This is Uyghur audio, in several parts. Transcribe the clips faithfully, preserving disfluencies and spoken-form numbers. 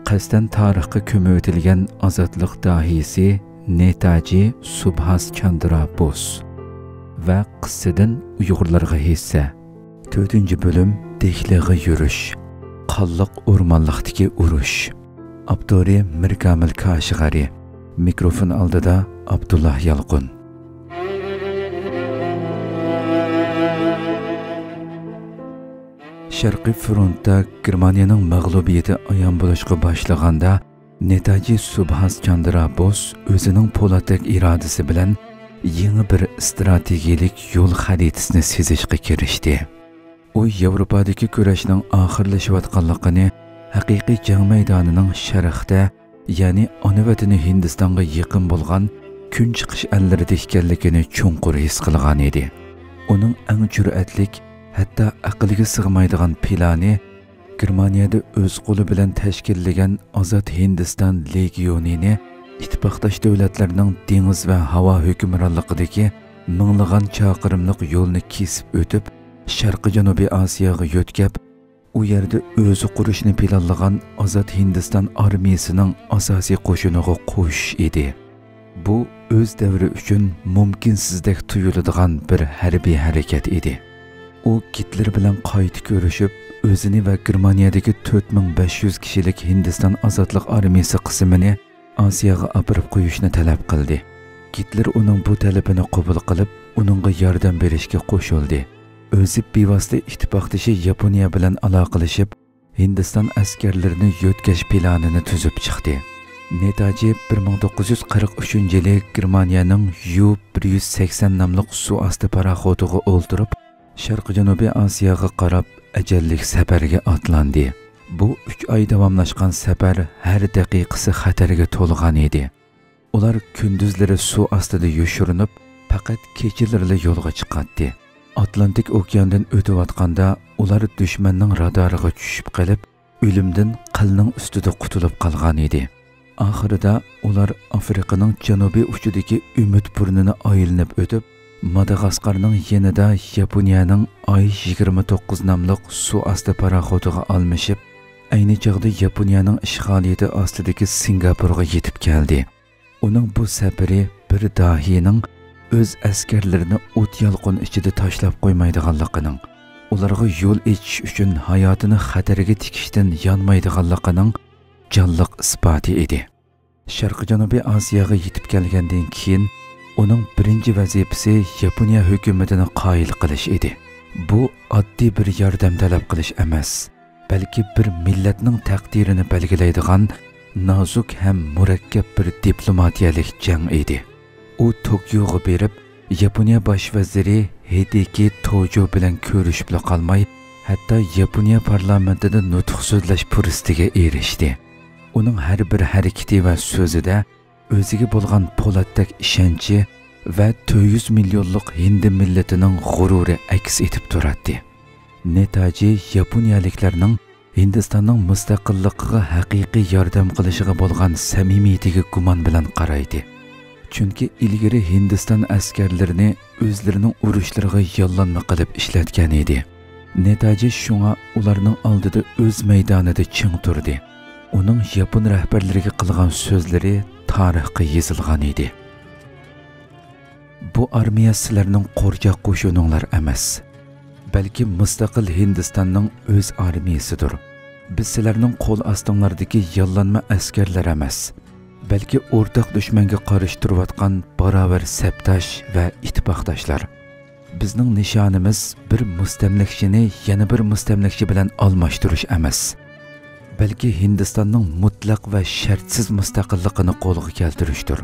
قەستەن تارىخقا كۆمۈۋېتىلگەن ئازادلىق داھىيسى نېتاجى سۇبھاس چاندرا بوس ۋە قىسسىدىن ئۇيغۇرلارغا ھېسسە. تۆتىنچى بۆلۈم، دېھلىغا يۈرۈش. قانلىق ئورمانلىقتىكى ئۇرۇش. ئاپتورى مىركامىل كاشغەرى. مىكروفون ئالدىدا ئابدۇللا يالقۇن. شەرقىي فرونتتا گېرمانىيەنىڭ مەغلۇبىيىتى ئايان بولۇشقا باشلىغاندا، نېتاجى سۇبھاس چاندرا بوس ئۆزىنىڭ پولاتتەك ئىرادىسى بىلەن يېڭى بىر ئىستراتېگىيەلىك يول خەرىتىسىنى سىزىشقا كىرىشتى. ئۇ ياۋروپادىكى كۈرەشنىڭ ئاخىرلىشىۋاتقانلىقىنى، ھەقىقىي جەڭ مەيدانىنىڭ شەرقتە، يەنى ئانا ۋەتىنى ھىندىستانغا يېقىن بولغان كۈنچىقىش ئەللىرىدە ئىكەنلىكىنى چوڭقۇر ھېس قىلغان ئىدى. ئۇنىڭ ئەڭ جۈرئەتلىك، ھەتتا ئەقىلگە سىغمايدىغان پىلانى گېرمانىيەدە ئۆز قولى بىلەن تەشكىللىگەن ئازاد ھىندىستان لېگىيونىنى ئىتتىپاقداش دۆلەتلەرنىڭ دېڭىز ۋە ھاۋا ھۆكۈمرانلىقىدىكى مىڭلىغان چاقىرىملىق يولنى كېسىپ ئۆتۈپ، شەرقىي جەنۇبىي ئاسىياغا يۆتكەپ، ئۇ يەردە ئۆزى قۇرۇشنى پىلانلىغان ئازاد ھىندىستان ئارمىيىسىنىڭ ئاساسىي قوشۇنىغا قوشۇش ئىدى. بۇ ئۆز دەۋرى ئۈچۈن مۇمكىنسىزدەك تۇيۇلىدىغان بىر ھەربىي ھەرىكەت ئىدى. ئۇ گىتلېر بىلەن قايتا كۆرۈشۈپ، ئۆزىنى ۋە گېرمانىيەدىكى تۆت مىڭ بەش يۈز كىشىلىك ھىندىستان ئازادلىق ئارمىيىسى قىسمىنى ئاسىياغا ئاپىرىپ قويۇشنى تەلەپ قىلدى. گىتلېر ئۇنىڭ بۇ تەلىپىنى قوبۇل قىلىپ، ئۇنىڭغا ياردەم بېرىشكە قوشۇلدى. ئۆزى بىۋاسىتە ئىتتىپاقدىشى ياپونىيە بىلەن ئالاقىلىشىپ، ھىندىستان ئەسكەرلىرىنى يۆتكەش پىلانىنى تۈزۈپ چىقتى. نېتاجى بىر مىڭ توققۇز يۈز قىرىق ئۈچىنچى يىلى گېرمانىيەنىڭ يۇ بىر يۈز سەكسەن ناملىق سۇ ئاستى پاراخوتىغا ئولتۇرۇپ، شەرقىي جەنۇبىي ئاسىياغا قاراپ ئەجەللىك سەپەرگە ئاتلاندى. بۇ ئۈچ ئاي داۋاملاشقان سەپەر ھەر دەقىقىسى خەتەرگە تولغان ئىدى. ئۇلار كۈندۈزلىرى سۇ ئاستىدا يوشۇرۇنۇپ، پەقەت كېچىلىرىلا يولغا چىقاتتى. ئاتلانتىك ئوكياندىن ئۆتۈۋاتقاندا، ئۇلار دۈشمەننىڭ رادارىغا چۈشۈپ قېلىپ، ئۆلۈمدىن قىلنىڭ ئۈستىدە قۇتۇلۇپ قالغان ئىدى. ئاخىرىدا ئۇلار ئافرىقىنىڭ جەنۇبىي ئۇچىدىكى ئۈمىد بۇرنىنى ئايلىنىپ ئۆتۈپ، ماداغاسقارنىڭ يېنىدا ياپونىيەنىڭ ئاي يىگىرمە توققۇز ناملىق سۇ ئاستى پاراخوتىغا ئالمىشىپ، ئەينى چاغدا ياپونىيەنىڭ ئىشغالىيىتى ئاستىدىكى سىنگاپورغا يېتىپ كەلدى. ئۇنىڭ بۇ سەپىرى بىر داھىينىڭ ئۆز ئەسكەرلىرىنى ئوت-يالقۇن ئىچىدە تاشلاپ قويمايدىغانلىقىنىڭ، ئۇلارغا يول ئېچىش ئۈچۈن ھاياتىنى خەتەرگە تىكىشتىن يانمايدىغانلىقىنىڭ جانلىق ئىسپاتى ئىدى. شەرقىي جەنۇبىي ئاسىياغا يېتىپ كەلگەندىن كېيىن، ئۇنىڭ بىرىنچى ۋەزىپىسى ياپونىيە ھۆكۈمىتىنى قايىل قىلىش ئىدى. بۇ ئاددىي بىر ياردەم تەلەپ قىلىش ئەمەس، بەلكى بىر مىللەتنىڭ تەقدىرىنى بەلگىلەيدىغان نازۇك ھەم مۇرەككەپ بىر دىپلوماتىيەلىك جەڭ ئىدى. ئۇ توكيوغا بېرىپ، ياپونىيە باش ۋەزىرى ھېدېكى توجو بىلەن كۆرۈشۈپلا قالماي، ھەتتا ياپونىيە پارلامېنتىدا نۇتۇق سۆزلەش پۇرسىتىگە ئېرىشتى. ئۇنىڭ ھەر بىر ھەرىكىتى ۋە سۆزىدە ئۆزىگە بولغان پولاتتەك ئىشەنچى ۋە تۆت يۈز مىليونلۇق ھىندى مىللىتىنىڭ غۇرۇرى ئەكس ئېتىپ تۇراتتى. نېتاجى ياپونىيەلىكلەرنىڭ ھىندىستاننىڭ مۇستەقىللىقىغا ھەقىقىي ياردەم قىلىشىغا بولغان سەمىمىيىتىگە گۇمان بىلەن قارايدى. چۈنكى ئىلگىرى ھىندىستان ئەسكەرلىرىنى ئۆزلىرىنىڭ ئۇرۇشلىرىغا ياللانما قىلىپ ئىشلەتكەن ئىدى. نېتاجى شۇڭا ئۇلارنىڭ ئالدىدا ئۆز مەيدانىدا چىڭ تۇردى. ئۇنىڭ ياپون رەھبەرلىرىگە قىلغان سۆزلىرى تارىخقا يېزىلغان ئىدى. بۇ ئارمىيە سىلەرنىڭ قورچاق قوشۇنۇڭلار ئەمەس، بەلكى مۇستەقىل ھىندىستاننىڭ ئۆز ئارمىيىسىدۇر. بىز سىلەرنىڭ قول ئاستىڭلاردىكى ياللانما ئەسكەرلەر ئەمەس، بەلكى ئورتاق دۈشمەنگە قارشى تۇرۇۋاتقان باراۋەر سەپداش ۋە ئىتتىپاقداشلار. بىزنىڭ نىشانىمىز بىر مۇستەملىكىچىنى يەنە بىر مۇستەملىكىچى بىلەن ئالماشتۇرۇش ئەمەس، بەلكى ھىندىستاننىڭ مۇتلەق ۋە شەرتسىز مۇستەقىللىقىنى قولغا كەلتۈرۈشتۇر.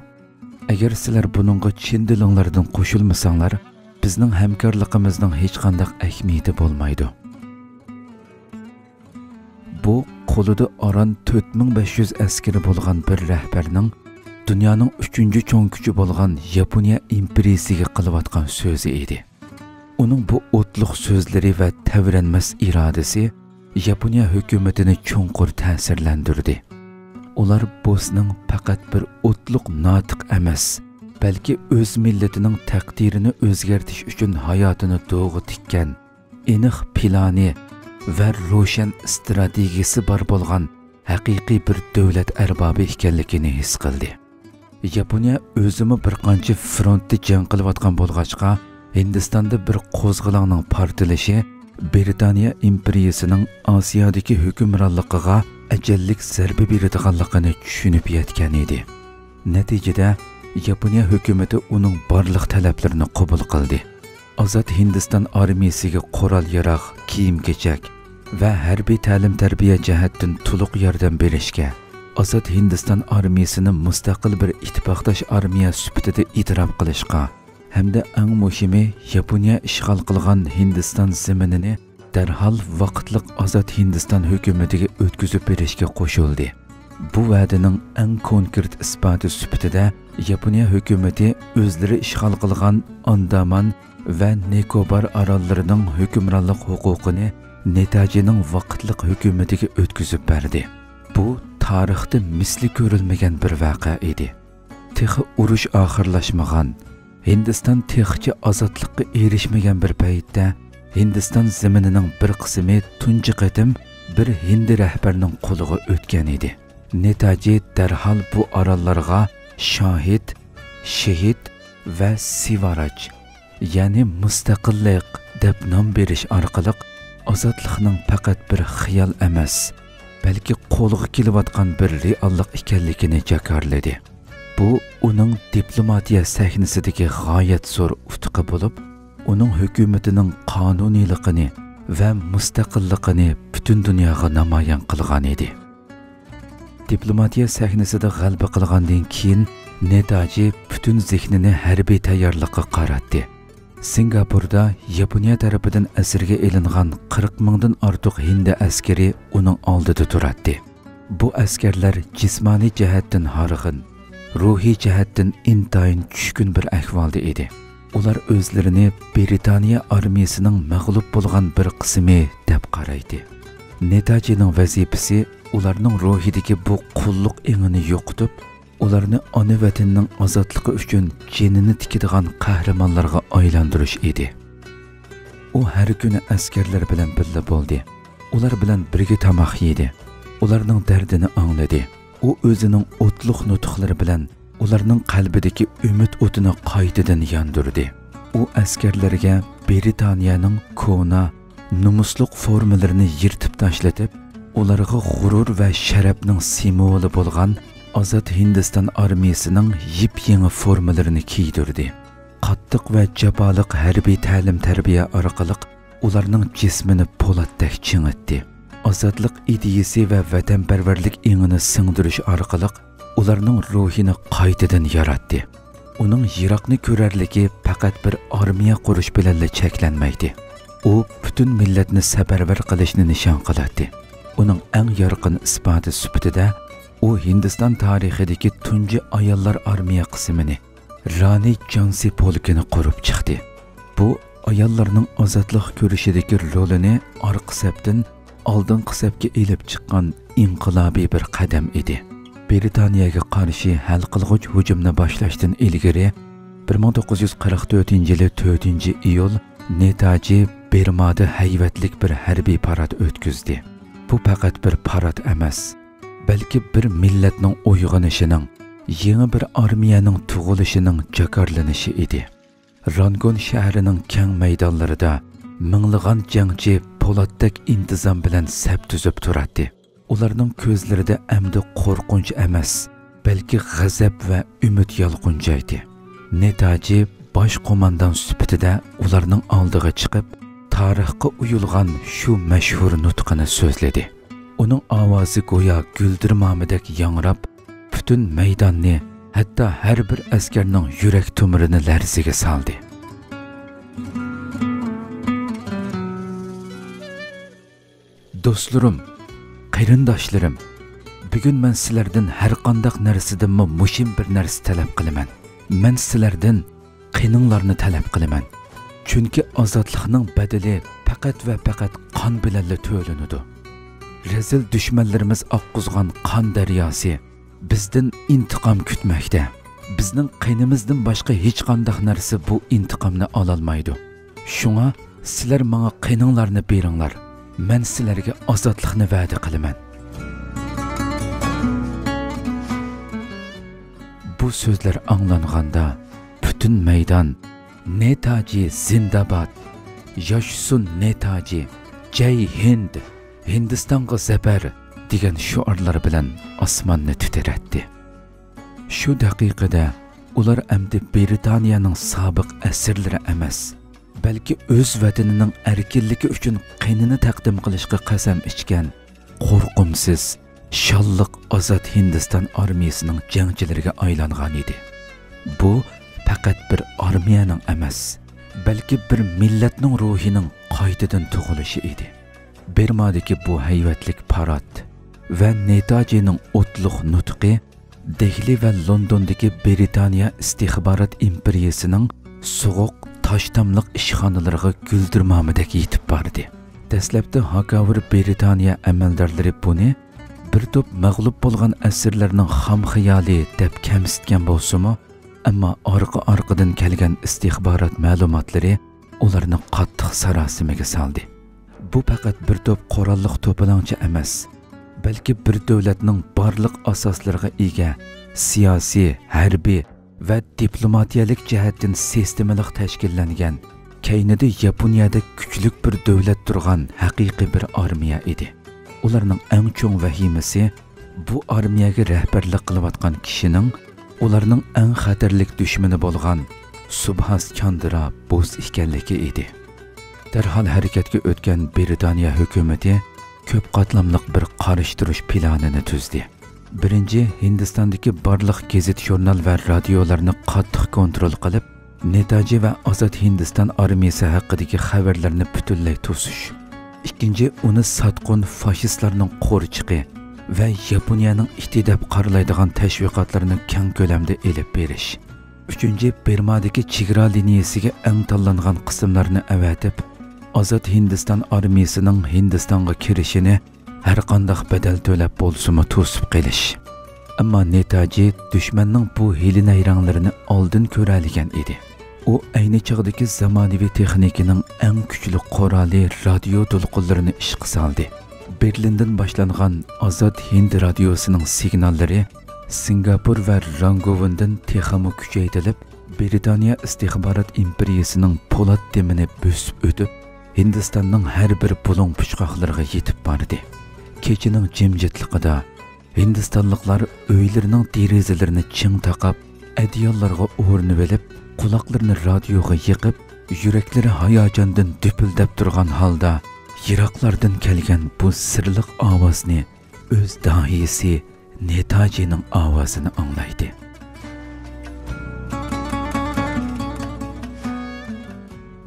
ئەگەر سىلەر بۇنىڭغا چىن دىلىڭلاردىن قوشۇلمىساڭلار، بىزنىڭ ھەمكارلىقىمىزنىڭ ھېچقانداق ئەھمىيىتى بولمايدۇ. بۇ قولىدا ئاران تۆت مىڭ بەش يۈز ئەسكىرى بولغان بىر رەھبەرنىڭ دۇنيانىڭ ئۈچىنچى چوڭ كۈچى بولغان ياپونىيە ئىمپېرىيىسىگە قىلىۋاتقان سۆزى ئىدى. ئۇنىڭ بۇ ئوتلۇق سۆزلىرى ۋە تەۋرەنمەس ئىرادىسى ياپونىيە ھۆكۈمىتىنى چوڭقۇر تەسىرلەندۈردى. ئۇلار بوسنىڭ پەقەت بىر ئوتلۇق ناتىق ئەمەس، بەلكى ئۆز مىللىتىنىڭ تەقدىرىنى ئۆزگەرتىش ئۈچۈن ھاياتىنى دوغا تىككەن، ئېنىق پىلانى ۋە روشەن ئىستراتېگىيىسى بار بولغان ھەقىقىي بىر دۆلەت ئەربابى ئىكەنلىكىنى ھېس قىلدى. ياپونىيە ئۆزىمۇ بىر قانچە فرونتتا جەڭ قىلىۋاتقان بولغاچقا، ھىندىستاندا بىر قوزغىلاڭنىڭ پارتلىشى برىتانىيە ئىمپېرىيىسىنىڭ ئاسىيادىكى ھۆكۈمرانلىقىغا ئەجەللىك زەربە بېرىدىغانلىقىنى چۈشىنىپ يەتكەن ئىدى. نەتىجىدە، ياپونىيە ھۆكۈمىتى ئۇنىڭ بارلىق تەلەپلىرىنى قوبۇل قىلدى. ئازاد ھىندىستان ئارمىيىسىگە قورال-ياراغ، كىيىم-كېچەك ۋە ھەربىي تەلىم-تەربىيە جەھەتتىن تولۇق ياردەم بېرىشكە، ئازاد ھىندىستان ئارمىيىسىنى مۇستەقىل بىر ئىتتىپاقداش ئارمىيە سۈپىتىدە ئېتىراپ قىلىشقا ھەمدە ئەڭ مۇھىمى، ياپونىيە ئىشغال قىلغان ھىندىستان زېمىنىنى دەرھال ۋاقىتلىق ئازاد ھىندىستان ھۆكۈمىتىگە ئۆتكۈزۈپ بېرىشكە قوشۇلدى. بۇ ۋەدىنىڭ ئەڭ كونكرېت ئىسپاتى سۈپىتىدە ياپونىيە ھۆكۈمىتى ئۆزلىرى ئىشغال قىلغان ئاندامان ۋە نىكوبار ئاراللىرىنىڭ ھۆكۈمرانلىق ھوقۇقىنى نېتاجىنىڭ ۋاقىتلىق ھۆكۈمىتىگە ئۆتكۈزۈپ بەردى. بۇ تارىختا مىسلى كۆرۈلمىگەن بىر ۋەقە ئىدى. تېخى ئۇرۇش ئاخىرلاشمىغان، ھىندىستان تېخىچە ئازادلىققا ئېرىشمىگەن بىر پەيتتە، ھىندىستان زېمىنىنىڭ بىر قىسمى تۇنجى قېتىم بىر ھىندى رەھبەرنىڭ قولىغا ئۆتكەن ئىدى. نېتاجى دەرھال بۇ ئاراللارغا شاھىد، شېھىت ۋە سىۋاراج، يەنى مۇستەقىللىق دەپ نام بېرىش ئارقىلىق ئازادلىقنىڭ پەقەت بىر خىيال ئەمەس، بەلكى قولغا كېلىۋاتقان بىر رېئاللىق ئىكەنلىكىنى جاكارلىدى. بۇ ئۇنىڭ دىپلوماتىيە سەھنىسىدىكى غايەت زور ئۇتۇقى بولۇپ، ئۇنىڭ ھۆكۈمىتىنىڭ قانۇنىيلىقىنى ۋە مۇستەقىللىقىنى پۈتۈن دۇنياغا نامايان قىلغان ئىدى. دىپلوماتىيە سەھنىسىدە غەلىبە قىلغاندىن كېيىن، نېتاجى پۈتۈن زېھنىنى ھەربىي تەييارلىققا قاراتتى. سىنگاپوردا ياپونىيە تەرىپىدىن ئەسىرگە ئېلىنغان قىرىق مىڭدىن ئارتۇق ھىندى ئەسكىرى ئۇنىڭ ئالدىدا تۇراتتى. بۇ ئەسكەرلەر جىسمانىي جەھەتتىن ھارغىن، روھىي جەھەتتىن ئىنتايىن چۈشكۈن بىر ئەھۋالدا ئىدى. ئۇلار ئۆزلىرىنى برىتانىيە ئارمىيىسىنىڭ مەغلۇپ بولغان بىر قىسمى دەپ قارايتتى. نېتاجىنىڭ ۋەزىپىسى ئۇلارنىڭ روھىدىكى بۇ قۇللۇق ئېڭىنى يوقىتىپ، ئۇلارنى ئانا ۋەتىنىنىڭ ئازادلىقى ئۈچۈن جېنىنى تىكىدىغان قەھرىمانلارغا ئايلاندۇرۇش ئىدى. ئۇ ھەر كۈنى ئەسكەرلەر بىلەن بىللە بولدى. ئۇلار بىلەن بىرگە تاماق يېدى. ئۇلارنىڭ دەردىنى ئاڭلىدى. ئۇ ئۆزىنىڭ ئوتلۇق نۇتۇقلىرى بىلەن ئۇلارنىڭ قەلبىدىكى ئۈمىد ئوتىنى قايتىدىن ياندۇردى. ئۇ ئەسكەرلەرگە برىتانىيەنىڭ كونا، نومۇسلۇق فورمىلىرىنى يىرتىپ تاشلىتىپ، ئۇلارغا غۇرۇر ۋە شەرەپنىڭ سىمۋولى بولغان ئازاد ھىندىستان ئارمىيىسىنىڭ يېپيېڭى فورمىلىرىنى كىيدۈردى. قاتتىق ۋە جاپالىق ھەربىي تەلىم-تەربىيە ئارقىلىق ئۇلارنىڭ جىسمىنى پولاتتەك چىڭىتتى. ئازادلىق ئىدىيىسى ۋە ۋەتەنپەرۋەرلىك ئېڭىنى سىڭدۈرۈش ئارقىلىق ئۇلارنىڭ روھىنى قايتىدىن ياراتتى. ئۇنىڭ يىراقنى كۆرەرلىكى پەقەت بىر ئارمىيە قۇرۇش بىلەنلا چەكلەنمەيتتى. ئۇ پۈتۈن مىللەتنى سەپەرۋەر قىلىشنى نىشان قىلاتتى. ئۇنىڭ ئەڭ يارقىن ئىسپاتى سۈپىتىدە ئۇ ھىندىستان تارىخىدىكى تۇنجى ئاياللار ئارمىيە قىسمىنى، رانى جانسى پولكىنى قۇرۇپ چىقتى. بۇ ئاياللارنىڭ ئازادلىق كۈرىشىدىكى رولىنى ئارقا سەپتىن ئالدىنقى سەپكە ئېلىپ چىققان ئىنقىلابىي بىر قەدەم ئىدى. برىتانىيەگە قارشى ھەل قىلغۇچ ھۇجۇمنى باشلاشتىن ئىلگىرى، بىر مىڭ توققۇز يۈز قىرىق تۆتىنچى يىلى تۆتىنچى ئىيۇل نېتاجى بىرمادا ھەيۋەتلىك بىر ھەربىي پارات ئۆتكۈزدى. بۇ پەقەت بىر پارات ئەمەس، بەلكى بىر مىللەتنىڭ ئويغىنىشىنىڭ، يېڭى بىر ئارمىيەنىڭ تۇغۇلۇشىنىڭ جاكارلىنىشى ئىدى. رانگون شەھىرىنىڭ كەڭ مەيدانلىرىدا مىڭلىغان جەڭچى پولاتتەك ئىنتىزام بىلەن سەپ تۈزۈپ تۇراتتى. ئۇلارنىڭ كۆزلىرىدە ئەمدى قورقۇنچ ئەمەس، بەلكى غەزەپ ۋە ئۈمىد يالقۇنجايتتى. نېتاجى باش قوماندان سۈپىتىدە ئۇلارنىڭ ئالدىغا چىقىپ، تارىخقا ئويۇلغان شۇ مەشھۇر نۇتقىنى سۆزلىدى. ئۇنىڭ ئاۋازى گويا گۈلدۈرمامىدەك ياڭراپ، پۈتۈن مەيداننى، ھەتتا ھەر بىر ئەسكەرنىڭ يۈرەك تومۇرىنى لەرزىگە سالدى. دوستلىرىم، قېرىنداشلىرىم، بۈگۈن مەن سىلەردىن ھەر قانداق نەرسىدىنمۇ مۇھىم بىر نەرسە تەلەپ قىلىمەن. مەن سىلەردىن قېنىڭلارنى تەلەپ قىلىمەن. چۈنكى ئازادلىقنىڭ بەدىلى پەقەت ۋە پەقەت قان بىلەنلا تۆلىنىدۇ. رەزىل دۈشمەنلىرىمىز ئاققۇزغان قان دەرياسى بىزدىن ئىنتىقام كۈتمەكتە. بىزنىڭ قېنىمىزدىن باشقا ھېچقانداق نەرسە بۇ ئىنتىقامنى ئالالمايدۇ. شۇڭا سىلەر ماڭا قېنىڭلارنى بېرىڭلار. مەن سىلەرگە ئازادلىقنى ۋەدە قىلىمەن. سۆزلەر ئاڭلانغاندا، پۈتۈن مەيدان «نېتاجى زىنداباد! ياشىسۇن نېتاجى! جەي ھىند! ھىندىستانغا زەپەر!» دېگەن شوئارلار بىلەن ئاسماننى تىترەتتى. شۇ دەقىقىدە ئۇلار ئەمدى بىرىتانىيەنىڭ سابىق ئەسىرلىرى ئەمەس، بەلكى ئۆز ۋەتىنىنىڭ ئەركىنلىكى ئۈچۈن قېنىنى تەقدىم قىلىشقا قەسەم ئىچكەن قورقۇمسىز، شانلىق ئازاد ھىندىستان ئارمىيىسىنىڭ جەڭچىلىرىگە ئايلانغان ئىدى. بۇ پەقەت بىر ئارمىيەنىڭ ئەمەس، بەلكى بىر مىللەتنىڭ روھىنىڭ قايتىدىن تۇغۇلۇشى ئىدى. بىرمادىكى بۇ ھەيۋەتلىك پارات ۋە نېتاجىنىڭ ئوتلۇق نۇتقى دېھلى ۋە لوندوندىكى بىرىتانىيە ئىستىخبارات ئىمپېرىيىسىنىڭ سوغۇق، تاشتاملىق ئىشخانىلىرىغا گۈلدۈرمامىدەك يېتىپ باردى. دەسلەپتە ھاكاۋۇر بىرىتانىيە ئەمەلدارلىرى بۇنى بىر توپ مەغلۇپ بولغان ئەسىرلەرنىڭ خام خىيالى دەپ كەمسىتكەن بولسىمۇ، ئەمما ئارقا-ئارقىدىن كەلگەن ئىستىخبارات مەلۇماتلىرى ئۇلارنى قاتتىق ساراسىمىگە سالدى. بۇ پەقەت بىر توپ قوراللىق توپىلاڭچى ئەمەس، بەلكى بىر دۆلەتنىڭ بارلىق ئاساسلىرىغا ئىگە، سىياسىي، ھەربىي ۋە دىپلوماتىيەلىك جەھەتتىن سىستېمىلىق تەشكىللەنگەن، كەينىدە ياپونىيەدەك كۈچلۈك بىر دۆلەت تۇرغان ھەقىقىي بىر ئارمىيە ئىدى. ئۇلارنىڭ ئەڭ چوڭ ۋەھىمىسى بۇ ئارمىيەگە رەھبەرلىك قىلىۋاتقان كىشىنىڭ ئۇلارنىڭ ئەڭ خەتەرلىك دۈشمىنى بولغان سۇبھاس چاندرا بوس ئىكەنلىكى ئىدى. دەرھال ھەرىكەتكە ئۆتكەن بىرىتانىيە ھۆكۈمىتى كۆپ قاتلاملىق بىر قارشى تۇرۇش پىلانىنى تۈزدى. بىرىنچى، ھىندىستاندىكى بارلىق گېزىت-ژۇرنال ۋە رادىيولارنى قاتتىق كونترول قىلىپ، نېتاجى ۋە ئازاد ھىندىستان ئارمىيىسى ھەققىدىكى خەۋەرلەرنى پۈتۈنلەي توسۇش. ئىككىنچى، ئۇنى ساتقۇن فاشىستلارنىڭ قورچىقى ۋە ياپونىيەنىڭ ئىتى دەپ قارىلايدىغان تەشۋىقاتلىرىنى كەڭ كۆلەمدە ئېلىپ بېرىش. ئۈچىنچى، بىرمادىكى چېگرا لىنىيىسىگە ئەڭ تاللانغان قىسىملارنى ئەۋەتىپ، ئازاد ھىندىستان ئارمىيىسىنىڭ ھىندىستانغا كىرىشىنى ھەرقانداق بەدەل تۆلەپ بولسىمۇ توسۇپ قېلىش. ئەمما نېتاجى دۈشمەننىڭ بۇ ھىيلە-نەيرەڭلىرىنى ئالدىن كۆرەلىگەن ئىدى. ئۇ ئەينى چاغدىكى زامانىۋى تېخنىكىنىڭ ئەڭ كۈچلۈك قورالى رادىيو دولقۇنلىرىنى ئىشقا سالدى. بېرلىندىن باشلانغان ئازاد ھىند رادىيوسىنىڭ سىگناللىرى سىنگاپور ۋە رانگوۋىندىن تېخىمۇ كۈچەيتىلىپ، بىرىتانىيە ئىستىخبارات ئىمپېرىيىسىنىڭ پولات تېمىنى بۆسۈپ ئۆتۈپ، ھىندىستاننىڭ ھەر بىر بۇلۇڭ-پۇچقاقلىرىغا يېتىپ باردى. كېچىنىڭ جىمجىتلىقىدا ھىندىستانلىقلار ئۆيلىرىنىڭ دېرىزىلىرىنى چىڭ تاقاپ، ئەدىياللارغا ئورىنىۋېلىپ، قۇلاقلىرىنى رادىيوغا يېقىپ، يۈرەكلىرى ھاياجاندىن دۈپۈلدەپ تۇرغان ھالدا يىراقلاردىن كەلگەن بۇ سىرلىق ئاۋازنى ئۆز داھىيسى نېتاجىنىڭ ئاۋازىنى ئاڭلايتتى.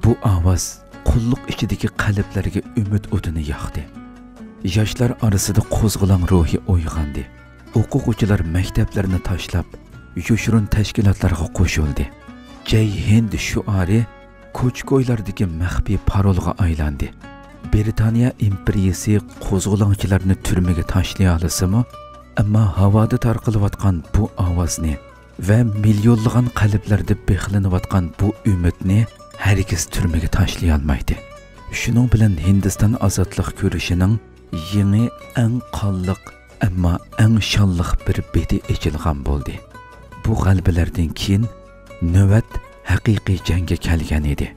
بۇ ئاۋاز قۇللۇق ئىچىدىكى قەلبلەرگە ئۈمىد ئوتىنى ياقتى. ياشلار ئارىسىدا قوزغىلاڭ روھى ئويغاندى. ئوقۇغۇچىلار مەكتەپلەرنى تاشلاپ، يوشۇرۇن تەشكىلاتلارغا قوشۇلدى. جەي ھىند شوئارى كوچا-كويلاردىكى مەخپىي پارولغا ئايلاندى. بىرىتانىيە ئىمپېرىيىسى قوزغىلاڭچىلارنى تۈرمىگە تاشلىيالىسىمۇ، ئەمما ھاۋادا تارقىلىۋاتقان بۇ ئاۋازنى ۋە مىليونلىغان قەلبلەردە بېقىلىنىۋاتقان بۇ ئۈمىدنى ھەرگىز تۈرمىگە تاشلىيالمايتتى. شۇنىڭ بىلەن ھىندىستان ئازادلىق كۈرىشىنىڭ يېڭى، ئەڭ قانلىق، ئەمما ئەڭ شانلىق بىر بېتى ئېچىلغان بولدى. بۇ غەلىبىلەردىن كېيىن نۆۋەت ھەقىقىي جەڭگە كەلگەن ئىدى.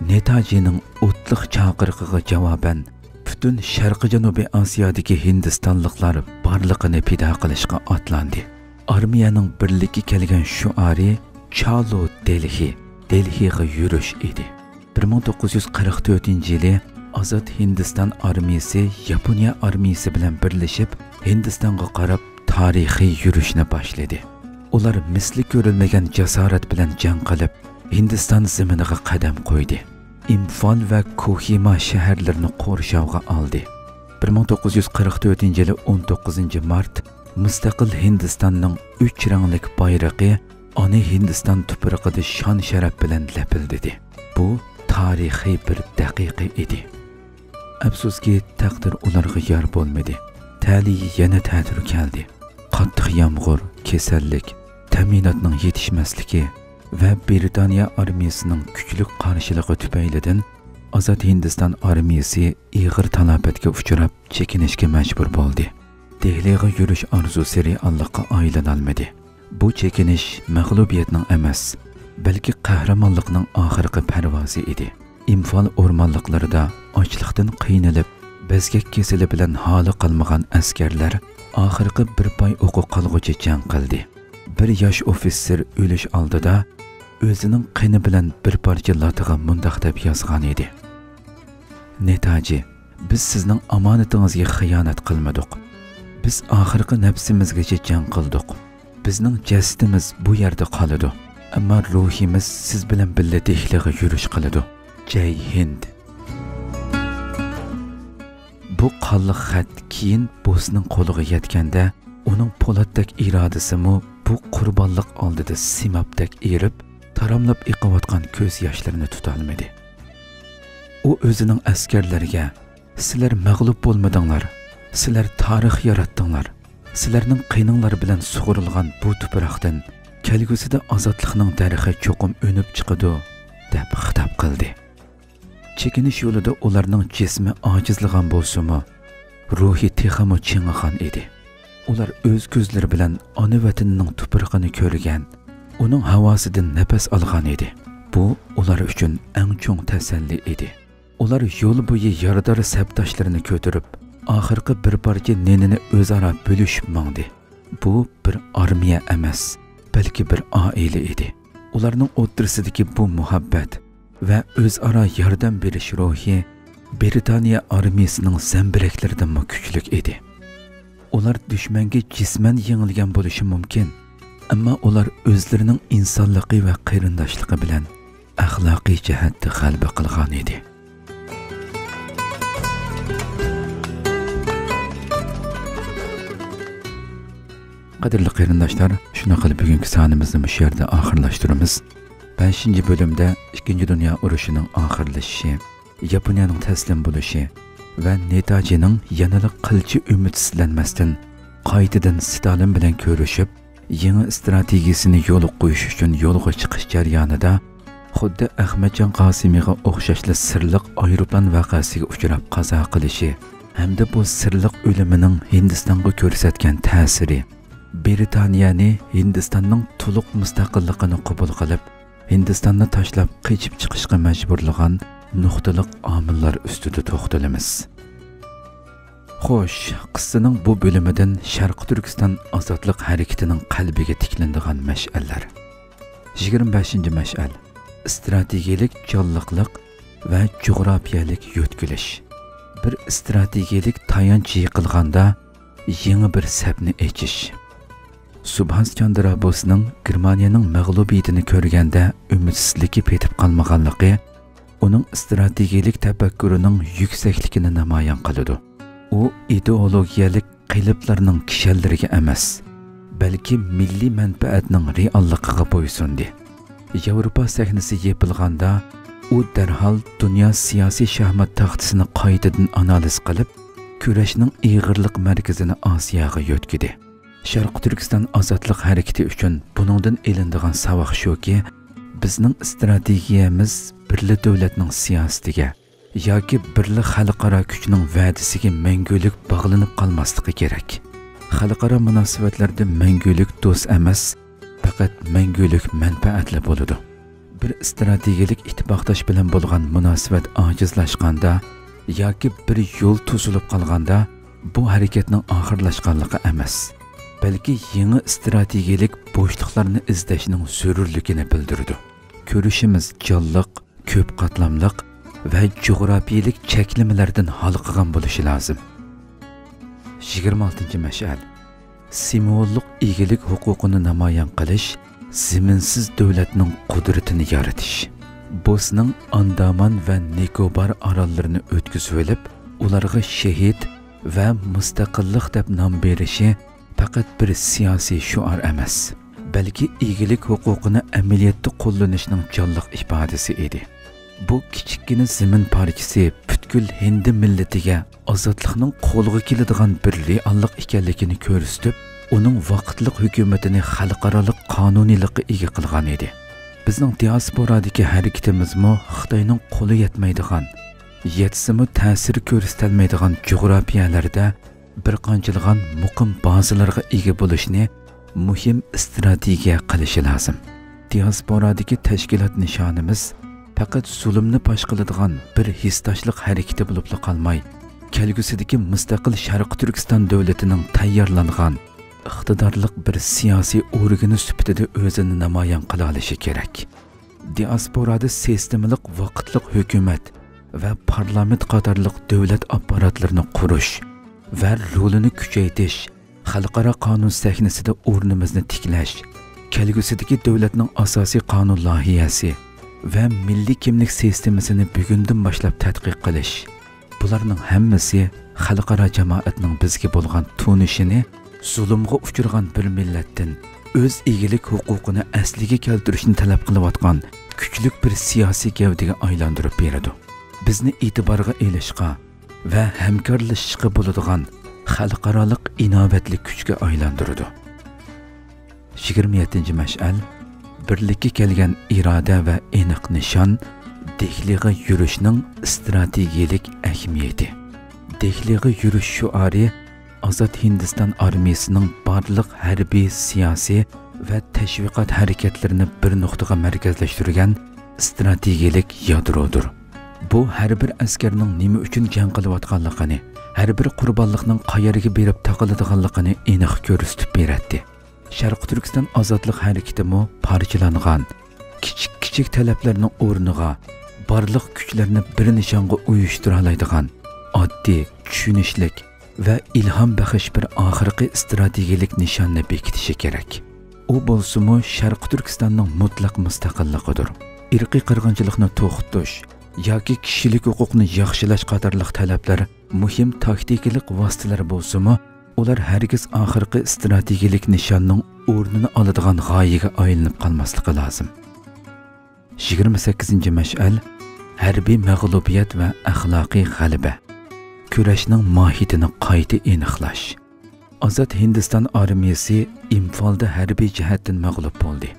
نېتاجىنىڭ ئوتلۇق چاقىرىقىغا جاۋابەن، پۈتۈن شەرقىي جەنۇبىي ئاسىيادىكى ھىندىستانلىقلار بارلىقىنى پىدا قىلىشقا ئاتلاندى. ئارمىيەنىڭ بىرلىككە كەلگەن شوئارى «چالو دېلھى»، دېلھىغا يۈرۈش ئىدى. بىر مىڭ توققۇز يۈز قىرىق تۆتىنچى يىلى ئازاد ھىندىستان ئارمىيىسى ياپونىيە ئارمىيىسى بىلەن بىرلىشىپ، ھىندىستانغا قاراپ تارىخىي يۈرۈشنى باشلىدى. ئۇلار مىسلى كۆرۈلمىگەن جاسارەت بىلەن جەڭ قىلىپ، ھىندىستان زېمىنىغا قەدەم قويدى. ئىمفال ۋە كوھىما شەھەرلىرىنى قورشاۋغا ئالدى. بىر مىڭ توققۇز يۈز قىرىق تۆتىنچى يىلى ئون توققۇزىنچى مارت مۇستەقىل ھىندىستاننىڭ ئۈچ رەڭلىك بايرىقى ئانا ھىندىستان تۇپرىقىدا شان-شەرەپ بىلەن لەپىلدىدى. بۇ تارىخىي بىر دەقىقە ئىدى. ئەپسۇسكى، تەقدىر ئۇلارغا يار بولمىدى. تەلىيى يەنە تەتۈر كەلدى. قاتتىق يامغۇر، كېسەللىك، تەمىناتنىڭ يېتىشمەسلىكى ۋە بىرىتانىيە ئارمىيىسىنىڭ كۈچلۈك قارشىلىقى تۈپەيلىدىن ئازاد ھىندىستان ئارمىيىسى ئېغىر تالاپەتكە ئۇچراپ، چېكىنىشكە مەجبۇر بولدى. دېھلىغا يۈرۈش ئارزۇسى رېئاللىققا ئايلىنالمىدى. بۇ چېكىنىش مەغلۇبىيەتنىڭ ئەمەس، بەلكى قەھرىمانلىقنىڭ ئاخىرقى پەرۋازى ئىدى. ئىمفال ئورمانلىقلىرىدا ئاچلىقتىن قىينىلىپ، بەزگەك كېسىلى بىلەن ھالى قالمىغان ئەسكەرلەر ئاخىرقى بىر پاي ئوقى قالغۇچە جەڭ قىلدى. بىر ياش ئوفىتسېر ئۆلۈش ئالدىدا ئۆزىنىڭ قېنى بىلەن بىر پارچە لاتىغا مۇنداق دەپ يازغان ئىدى: نېتاجى، بىز سىزنىڭ ئامانىتىڭىزگە خىيانەت قىلمىدۇق. بىز ئاخىرقى نەپسىمىزگىچە جەڭ قىلدۇق. بىزنىڭ جەسىتىمىز بۇ يەردە قالىدۇ، ئەمما روھىمىز سىز بىلەن بىللە دېھلىغا يۈرۈش قىلىدۇ. جەي ھىند. بۇ قانلىق خەت كېيىن بوسنىڭ قولىغا يەتكەندە، ئۇنىڭ پولاتتەك ئىرادىسىمۇ بۇ قۇربانلىق ئالدىدا سىمابتەك ئېرىپ، تاراملاپ ئېقىۋاتقان كۆز ياشلىرىنى تۇتالمىدى. ئۇ ئۆزىنىڭ ئەسكەرلىرىگە، سىلەر مەغلۇپ بولمىدىڭلار، سىلەر تارىخ ياراتتىڭلار، سىلەرنىڭ قېنىڭلار بىلەن سۇغۇرۇلغان بۇ تۇپراقتىن كەلگۈسىدە ئازادلىقنىڭ دەرىخى چوقۇم ئۈنۈپ چىقىدۇ، دەپ خىتاب قىلدى. چېكىنىش يولىدا ئۇلارنىڭ جىسمى ئاجىزلىغان بولسىمۇ، روھى تېخىمۇ چىڭىغان ئىدى. ئۇلار ئۆز كۆزلىرى بىلەن ئانا ۋەتىنىنىڭ تۇپرىقىنى كۆرگەن، ئۇنىڭ ھاۋاسىدىن نەپەس ئالغان ئىدى. بۇ ئۇلار ئۈچۈن ئەڭ چوڭ تەسەللى ئىدى. ئۇلار يول بويى يارىدار سەپداشلىرىنى كۆتۈرۈپ، ئاخىرقى بىر پارچە نېنىنى ئۆزئارا بۆلۈشۈپ ماڭدى. بۇ بىر ئارمىيە ئەمەس، بەلكى بىر ئائىلە ئىدى. ئۇلارنىڭ ئوتتۇرىسىدىكى بۇ مۇھەببەت ۋە ئۆزئارا ياردەم بېرىش روھى برىتانىيە ئارمىيىسىنىڭ زەمبىرەكلىرىدىنمۇ كۈچلۈك ئىدى. ئۇلار دۈشمەنگە جىسمەن يېڭىلگەن بولۇشى مۇمكىن، ئەمما ئۇلار ئۆزلىرىنىڭ ئىنسانلىقى ۋە قېرىنداشلىقى بىلەن ئەخلاقىي جەھەتتە غەلىبە قىلغان ئىدى. قەدىرلىك قېرىنداشلار، شۇنداق قىلىپ بۈگۈنكى سانىمىزنى مۇشۇ يەردە ئاخىرلاشتۇرىمىز. بەشىنچى بۆلۈمدە ئىككىنچى دۇنيا ئۇرۇشىنىڭ ئاخىرلىشىشى، ياپونىيەنىڭ تەسلىم بولۇشى ۋە نېتاجىنىڭ يەنىلا قىلچە ئۈمىدسىزلەنمەستىن، قايتىدىن ستالىن بىلەن كۆرۈشۈپ، يېڭى ئىستراتېگىيىسىنى يولغا قويۇش ئۈچۈن يولغا چىقىش جەريانىدا، خۇددى ئەخمەتجان قاسىمىغا ئوخشاشلا سىرلىق ئايروپىلان ۋەقەسىگە ئۇچراپ قازا قىلىشى ھەمدە بۇ سىرلىق ئۆلۈمىنىڭ ھىندىستانغا كۆرسەتكەن تەسىرى، برىتانىيەنى ھىندىستاننىڭ تولۇق مۇستەقىللىقىنى قوبۇل قىلىپ، ھىندىستاننى تاشلاپ قېچىپ چىقىشقا مەجبۇرلىغان نۇقتىلىق ئامىللار ئۈستىدە توختىلىمىز. خوش، قىسسىنىڭ بۇ بۆلۈمىدىن شەرقىي تۈركىستان ئازادلىق ھەرىكىتىنىڭ قەلبىگە تىكلىنىدىغان مەشئەللەر. يىگىرمە بەشىنچى مەشئەل، ئىستراتېگىيەلىك جانلىقلىق ۋە جۇغراپىيەلىك يۆتكىلىش. بىر ئىستراتېگىيەلىك تايانچ يىقىلغاندا، يېڭى بىر سەپنى ئېچىش. سۇبھاس چاندرا بوسنىڭ گېرمانىيەنىڭ مەغلۇبىيىتىنى كۆرگەندە ئۈمىدسىزلىكى پېتىپ قالمىغانلىقى ئۇنىڭ ئىستراتېگىيەلىك تەپەككۇرىنىڭ يۈكسەكلىكىنى نامايان قىلىدۇ. ئۇ ئىدېئولوگىيەلىك قېلىپلارنىڭ كىشەنلىرىگە ئەمەس، بەلكى مىللىي مەنپەئەتنىڭ رېئاللىقىغا بويسۇندى. ياۋروپا سەھنىسى يېپىلغاندا، ئۇ دەرھال دۇنيا سىياسىي شاھمات تاختىسىنى قايتىدىن ئانالىز قىلىپ، كۈرەشنىڭ ئېغىرلىق مەركىزىنى ئاسىياغا يۆتكىدى. شەرقىي تۈركىستان ئازادلىق ھەرىكىتى ئۈچۈن بۇنىڭدىن ئېلىنىدىغان ساۋاق شۇكى، بىزنىڭ ئىستراتېگىيەمىز بىرلا دۆلەتنىڭ سىياسىتىگە ياكى بىرلا خەلقئارا كۈچنىڭ ۋەدىسىگە مەڭگۈلۈك باغلىنىپ قالماسلىقى كېرەك. خەلقئارا مۇناسىۋەتلەردە مەڭگۈلۈك دوست ئەمەس، پەقەت مەڭگۈلۈك مەنپەئەتلا بولىدۇ. بىر ئىستراتېگىيەلىك ئىتتىپاقداش بىلەن بولغان مۇناسىۋەت ئاجىزلاشقاندا ياكى بىر يول توسۇلۇپ قالغاندا، بۇ ھەرىكەتنىڭ ئاخىرلاشقانلىقى ئەمەس، بەلكى يېڭى ئىستراتېگىيەلىك بوشلۇقلارنى ئىزدەشنىڭ زۆرۈرلۈكىنى بىلدۈرىدۇ. كۈرىشىمىز جانلىق، كۆپ قاتلاملىق ۋە جۇغراپىيەلىك چەكلىمىلەردىن ھالقىغان بولۇشى لازىم. يىگىرمە ئالتىنچى مەشئەل، سىمۋوللۇق ئىگىلىك ھوقۇقىنى نامايان قىلىش، زېمىنسىز دۆلەتنىڭ قۇدرىتىنى يارىتىش. بوسنىڭ ئاندامان ۋە نىكوبار ئاراللىرىنى ئۆتكۈزۈۋېلىپ، ئۇلارغا شېھىت ۋە مۇستەقىللىق دەپ نام بېرىشى پەقەت بىر سىياسىي شوئار ئەمەس، بەلكى ئىگىلىك ھوقۇقىنى ئەمەلىيەتتە قوللىنىشنىڭ جانلىق ئىپادىسى ئىدى. بۇ كىچىككىنە زېمىن پارچىسى پۈتكۈل ھىندى مىللىتىگە ئازادلىقنىڭ قولغا كېلىدىغان بىر رېئاللىق ئىكەنلىكىنى كۆرسىتىپ، ئۇنىڭ ۋاقىتلىق ھۆكۈمىتىنى خەلقئارالىق قانۇنىيلىققا ئىگە قىلغان ئىدى. بىزنىڭ دىئاسپورادىكى ھەرىكىتىمىزمۇ خىتاينىڭ قولى يەتمەيدىغان، يەتسىمۇ تەسىر كۆرسىتەلمەيدىغان جۇغراپىيەلەردە بىر قانچىلىغان مۇقىم بازىلارغا ئىگە بولۇشنى مۇھىم ئىستراتېگىيە قىلىشى لازىم. دىئاسپورادىكى تەشكىلات نىشانىمىز پەقەت زۇلۇمنى پاش قىلىدىغان بىر ھېسداشلىق ھەرىكىتى بولۇپلا قالماي، كەلگۈسىدىكى مۇستەقىل شەرقىي تۈركىستان دۆلىتىنىڭ تەييارلانغان ئىقتىدارلىق بىر سىياسىي ئورگىنى سۈپىتىدە ئۆزىنى نامايان قىلالىشى كېرەك. دىئاسپورادا سىستېمىلىق ۋاقىتلىق ھۆكۈمەت ۋە پارلامېنت قاتارلىق دۆلەت ئاپپاراتلىرىنى قۇرۇش ۋە رولىنى كۈچەيتىش، خەلقئارا قانۇن سەھنىسىدە ئورنىمىزنى تىكلەش، كەلگۈسىدىكى دۆلەتنىڭ ئاساسىي قانۇن لايىھەسى ۋە مىللىي كىملىك سىستېمىسىنى بۈگۈندىن باشلاپ تەتقىق قىلىش، بۇلارنىڭ ھەممىسى خەلقئارا جامائەتنىڭ بىزگە بولغان تونۇشىنى زۇلۇمغا ئۇچرىغان بىر مىللەتتىن ئۆز ئىگىلىك ھوقۇقىنى ئەسلىگە كەلتۈرۈشنى تەلەپ قىلىۋاتقان كۈچلۈك بىر سىياسىي گەۋدىگە ئايلاندۇرۇپ بېرىدۇ. بىزنى ئېتىبارغا ئېلىشقا ۋە ھەمكارلىشىشقا بولىدىغان خەلقئارالىق ئىناۋەتلىك كۈچكە ئايلاندۇرىدۇ. يىگىرمە يەتتىنچى مەشئەل، بىرلىككە كەلگەن ئىرادە ۋە ئېنىق نىشان، دېھلىغا يۈرۈشنىڭ ئىستراتېگىيەلىك ئەھمىيىتى. دېھلىغا يۈرۈش شوئارى ئازاد ھىندىستان ئارمىيىسىنىڭ بارلىق ھەربىي، سىياسىي ۋە تەشۋىقات ھەرىكەتلىرىنى بىر نۇقتىغا مەركەزلەشتۈرگەن ئىستراتېگىيەلىك يادرودۇر. بۇ ھەر بىر ئەسكەرنىڭ نېمە ئۈچۈن جەڭ قىلىۋاتقانلىقىنى، ھەر بىر قۇربانلىقنىڭ قەيەرگە بېرىپ تاقىلىدىغانلىقىنى ئېنىق كۆرسىتىپ بېرەتتى. شەرقىي تۈركىستان ئازادلىق ھەرىكىتىمۇ پارچىلانغان، كىچىك-كىچىك تەلەپلەرنىڭ ئورنىغا بارلىق كۈچلەرنى بىر نىشانغا ئۇيۇشتۇرالايدىغان ئاددىي، چۈشىنىشلىك ۋە ئىلھام بەخش بىر ئاخىرقى ئىستراتېگىيەلىك نىشاننى بېكىتىشى كېرەك. ئۇ بولسىمۇ شەرقىي تۈركىستاننىڭ مۇتلەق مۇستەقىللىقىدۇر. ئىرقىي قىرغىنچىلىقنى توختىتىش ياكى كىشىلىك ھوقۇقنى ياخشىلاش قاتارلىق تەلەپلەر مۇھىم تاكتىكىلىق ۋاسىتىلەر بولسىمۇ، ئۇلار ھەرگىز ئاخىرقى ئىستراتېگىيەلىك نىشاننىڭ ئورنىنى ئالىدىغان غايىگە ئايلىنىپ قالماسلىقى لازىم. يىگىرمە سەككىزىنچى مەشئەل، ھەربىي مەغلۇبىيەت ۋە ئەخلاقىي غەلىبە. كۈرەشنىڭ ماھىيىتىنى قايتا ئېنىقلاش. ئازاد ھىندىستان ئارمىيىسى ئىمپالدا ھەربىي جەھەتتىن مەغلۇپ بولدى.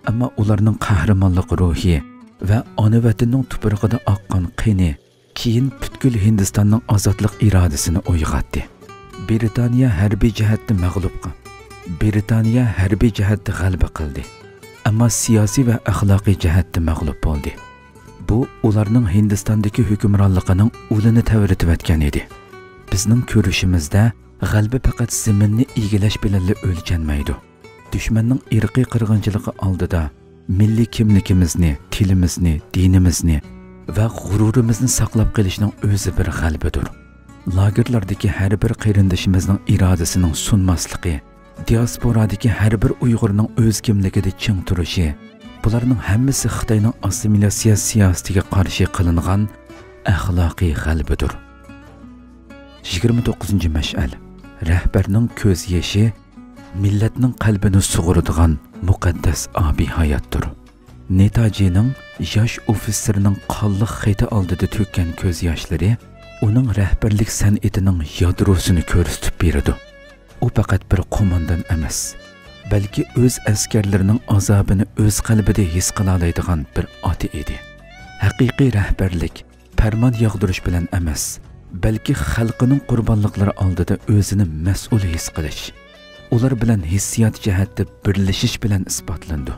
ئەمما ئۇلارنىڭ قەھرىمانلىق روھى ۋە ئانا ۋەتىنىنىڭ تۇپرىقىدا ئاققان قېنى كېيىن پۈتكۈل ھىندىستاننىڭ ئازادلىق ئىرادىسىنى ئويغاتتى. بىرىتانىيە ھەربىي جەھەتتە مەغلۇپ قىل-، بىرىتانىيە ھەربىي جەھەتتە غەلىبە قىلدى، ئەمما سىياسىي ۋە ئەخلاقىي جەھەتتە مەغلۇپ بولدى. بۇ ئۇلارنىڭ ھىندىستاندىكى ھۆكۈمرانلىقىنىڭ ئۇلىنى تەۋرىتىۋەتكەن ئىدى. بىزنىڭ كۆرۈشىمىزدە، غەلىبە پەقەت زېمىننى ئىگىلەش بىلەنلا ئۆلچەنمەيدۇ. دۈشمەننىڭ ئىرقىي قىرغىنچىلىقى ئالدىدا مىللىي كىملىكىمىزنى، تىلىمىزنى، دىنىمىزنى ۋە غۇرۇرىمىزنى ساقلاپ قېلىشنىڭ ئۆزى بىر غەلىبىدۇر. لاگېرلاردىكى ھەر بىر قېرىندىشىمىزنىڭ ئىرادىسىنىڭ سۇنماسلىقى، دىئاسپورادىكى ھەر بىر ئۇيغۇرنىڭ ئۆز كىملىكىدە چىڭ تۇرۇشى، بۇلارنىڭ ھەممىسى خىتاينىڭ ئاسسىمىلياتسىيە سىياسىتىگە قارشى قىلىنغان ئەخلاقىي غەلىبىدۇر. يىگىرمە توققۇزىنچى مەشئەل، رەھبەرنىڭ كۆز يېشى مىللەتنىڭ قەلبىنى سۇغۇرىدىغان مۇقەددەس ئابىي ھاياتتۇر. نېتاجىنىڭ ياش ئوفىتسېرنىڭ قانلىق خېتى ئالدىدا تۆككەن كۆز ياشلىرى ئۇنىڭ رەھبەرلىك سەنئىتىنىڭ يادروسىنى كۆرسىتىپ بېرىدۇ. ئۇ پەقەت بىر قوماندان ئەمەس، بەلكى ئۆز ئەسكەرلىرىنىڭ ئازابىنى ئۆز قەلبىدە ھېس قىلالايدىغان بىر ئاتا ئىدى. ھەقىقىي رەھبەرلىك پەرمان ياغدۇرۇش بىلەن ئەمەس، بەلكى خەلقىنىڭ قۇربانلىقلىرى ئالدىدا ئۆزىنى مەسئۇل ھېس قىلىش، ئۇلار بىلەن ھېسسىيات جەھەتتە بىرلىشىش بىلەن ئىسپاتلىنىدۇ.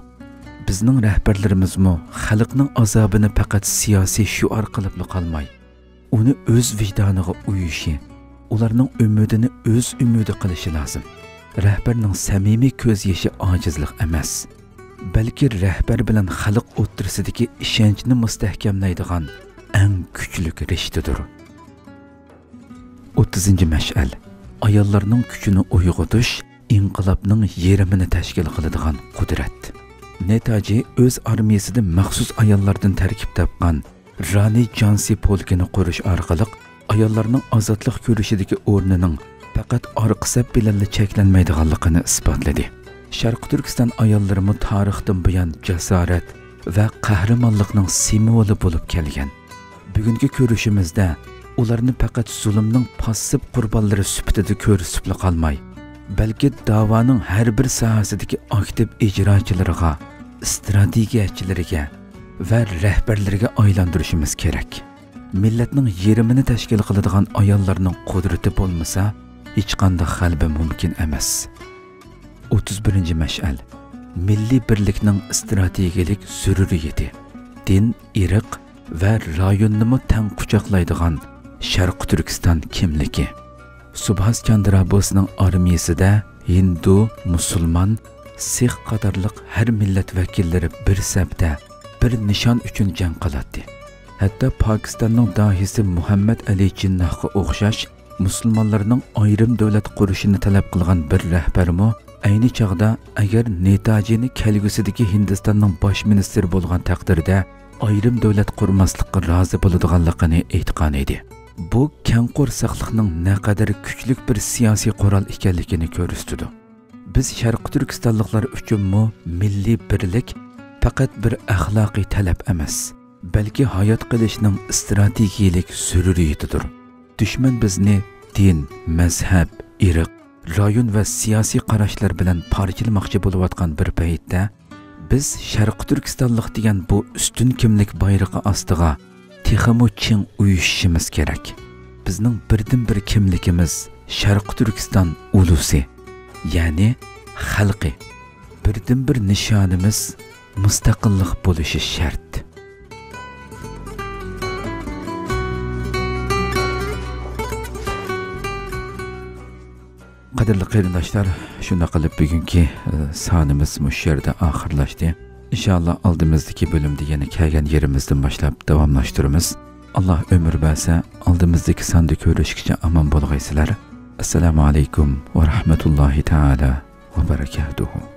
بىزنىڭ رەھبەرلىرىمىزمۇ خەلقنىڭ ئازابىنى پەقەت سىياسىي شوئار قىلىپلا قالماي، ئۇنى ئۆز ۋىجدانىغا ئويۇشى، ئۇلارنىڭ ئۈمىدىنى ئۆز ئۈمىدى قىلىشى لازىم. رەھبەرنىڭ سەمىمىي كۆز يېشى ئاجىزلىق ئەمەس، بەلكى رەھبەر بىلەن خەلق ئوتتۇرىسىدىكى ئىشەنچنى مۇستەھكەملەيدىغان ئەڭ كۈچلۈك رىشتىدۇر. ئوتتۇزىنچى مەشئەل، ئاياللارنىڭ كۈچىنى ئويغىتىش، ئىنقىلابنىڭ يېرىمىنى تەشكىل قىلىدىغان قۇدرەت. نېتاجى ئۆز ئارمىيىسىدە مەخسۇس ئاياللاردىن تەركىب تاپقان رانى جانسى پولكىنى قۇرۇش ئارقىلىق ئاياللارنىڭ ئازادلىق كۈرىشىدىكى ئورنىنىڭ پەقەت ئارقا سەپ بىلەنلا چەكلەنمەيدىغانلىقىنى ئىسپاتلىدى. شەرقىي تۈركىستان ئاياللىرىمۇ تارىختىن بۇيان جاسارەت ۋە قەھرىمانلىقنىڭ سىمۋولى بولۇپ كەلگەن. بۈگۈنكى كۆرۈشىمىزدە ئۇلارنى پەقەت زۇلۇمنىڭ پاسسىپ قۇربانلىرى سۈپىتىدە كۆرسىتىپلا قالماي، بەلكى داۋانىڭ ھەر بىر ساھەسىدىكى ئاكتىپ ئىجراچىلىرىغا، ئىستراتېگىيەچىلىرىگە ۋە رەھبەرلىرىگە ئايلاندۇرۇشىمىز كېرەك. مىللەتنىڭ يېرىمىنى تەشكىل قىلىدىغان ئاياللارنىڭ قۇدرىتى بولمىسا، ھېچقانداق غەلىبە مۇمكىن ئەمەس. ئوتتۇز بىرىنچى مەشئەل، مىللىي بىرلىكنىڭ ئىستراتېگىيەلىك زۆرۈرىيىتى، دىن، ئىرق ۋە رايوننىمۇ تەڭ قۇچاقلايدىغان شەرقىي تۈركىستان كىملىكى. سۇبھاس چاندرا بوسنىڭ ئارمىيىسىدە ھىندۇ، مۇسۇلمان، سىخ قاتارلىق ھەر مىللەت ۋەكىللىرى بىر سەپتە، بىر نىشان ئۈچۈن جەڭ قىلاتتى. ھەتتا پاكىستاننىڭ داھىيسى مۇھەممەد ئەلى جىنناھقا ئوخشاش مۇسۇلمانلارنىڭ ئايرىم دۆلەت قۇرۇشىنى تەلەپ قىلغان بىر رەھبەرمۇ ئەينى چاغدا ئەگەر نېتاجىنى كەلگۈسىدىكى ھىندىستاننىڭ باش مىنىستىرى بولغان تەقدىردە ئايرىم دۆلەت قۇرماسلىققا رازى بولىدىغانلىقىنى ئېيتقانىدى. بۇ كەڭ قورساقلىقنىڭ نەقەدەر كۈچلۈك بىر سىياسىي قورال ئىكەنلىكىنى كۆرسىتىدۇ. بىز شەرقىي تۈركىستانلىقلار ئۈچۈنمۇ مىللىي بىرلىك پەقەت بىر ئەخلاقىي تەلەپ ئەمەس، بەلكى ھايات قېلىشنىڭ ئىستراتېگىيەلىك زۆرۈرىيىتىدۇر. دۈشمەن بىزنى دىن، مەزھەپ، ئىرق، رايون ۋە سىياسىي قاراشلار بىلەن پارچىلىماقچى بولۇۋاتقان بىر پەيتتە، بىز شەرقىي تۈركىستانلىق دېگەن بۇ ئۈستۈن كىملىك بايرىقى ئاستىغا تېخىمۇ چىڭ ئۇيۇشۇشىمىز كېرەك. بىزنىڭ بىردىنبىر كىملىكىمىز شەرقىي تۈركىستان ئۇلۇسى، يەنى خەلقى. بىردىنبىر نىشانىمىز مۇستەقىللىق بولۇشى شەرت. قەدىرلىك قېرىنداشلار، شۇنداق قىلىپ بۈگۈنكى، ئى، سانىمىز مۇشۇ يەردە ئاخىرلاشتى. ئىنشائاللا ئالدىمىزدىكى بۆلۈمدە يەنە كەلگەن يېرىمىزدىن باشلاپ داۋاملاشتۇرىمىز. ئاللا ئۆمۈر بەرسە، ئالدىمىزدىكى ساندا كۆرۈشكىچە ئامان بولغايسىلەر. ئەسسالامۇ ئەلەيكۇم ۋە رەھمەتۇللاھى تائالا ۋە بەرەكاتۇھۇ.